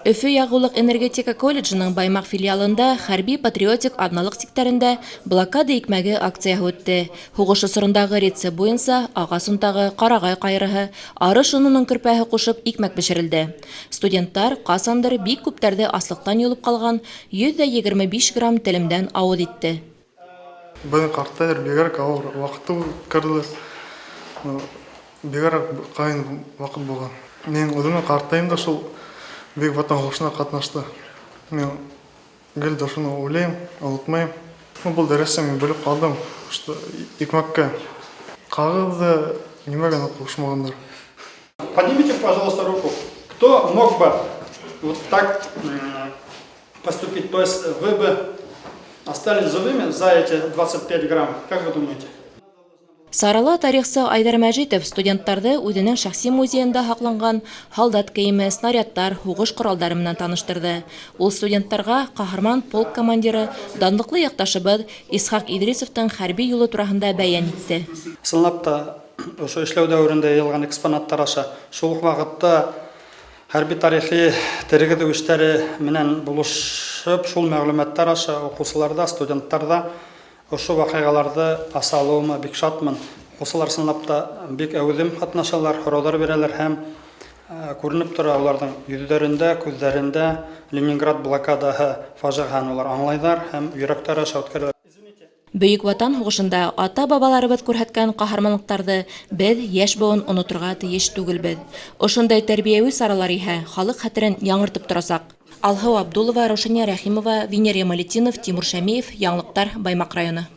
Өфө ягулыҡ-энергетика колледжының Баймаҡ филиалында хәрби-патриотик аҙналыҡ сиктәрендә «Блокада икмәге» акцияһы үтте. Һуғыш осорондағы рецепт буйынса ағас онтағы, ҡарағай ҡайырыһы, арыш онының көрпәһе ҡушып икмәк бешерелде. Студенттар ҡасандыр бик күптәрҙе аслыҡтан йолоп ҡалған 125 грамм телемдән ауыҙ итте. Беҙҙең ҡарттар бигерәк ауыр ваҡытты үткәрҙеләр. Бигерәк ҡыйын ваҡыт булған. Мин үҙемдең ҡартайым да шул Бөйөк Ватан һуғышына ҡатнашты. Мин гел дә шуны уйлайым, онотмайым. Был дәрестә мин белеп ҡалдым, что икмәккә ҡағыҙ ҙа нимә генә ҡушмағандар. Поднимите, пожалуйста, руку. Кто мог бы вот так поступить? То есть вы бы остались живыми за эти 25 грамм? Как вы думаете? Сарала тарихсы Айдар Мәжитов студенттарҙы үҙенең шәхси музейында һаҡланған һалдат кейеме, снарядтар, һуғыш ҡоралдары менән таныштырҙы. Ул студенттарға ҡаһарман полк командиры, данлыҡлы яҡташыбыҙ Исхаҡ Идрисовтың хәрби юлы тураһында бәйән итте. Ысынлап та, ошо эшләү дәүерендә йыйылған экспонаттар аша шул уҡ ваҡытта хәрби-тарихи тергеҙеү эштәре менән булышып, шул мәғлүмәттәр аша уҡыусыларҙа, студенттарҙа ошо ваҡиғаларҙы аса алыуыма бик шатмын. Уҡыусылар ысынлап та бик әүҙем ҡатнашалар, һорауҙар бирәләр һәм күренеп тора уларҙың йөҙҙәрендә, күҙҙәрендә Ленинград блокадаһы фажиғаһын улар аңлайҙар һәм йөрәктәре аша үткәрәләр. Бөйөк Ватан һуғышында ата-бабаларыбыҙ күрһәткән ҡаһарманлыҡтарҙы беҙ, йәш быуын, оноторға тейеш түгелбеҙ. Ошондай тәрбиәүи саралар иһә халыҡ хәтерен яңыртып торасаҡ. Алһыу Абдулова, Раушания Рәхимова, Венер Ямалетдинов, Тимур Шәмиев, Яңылыҡтар, Баймаҡ районы.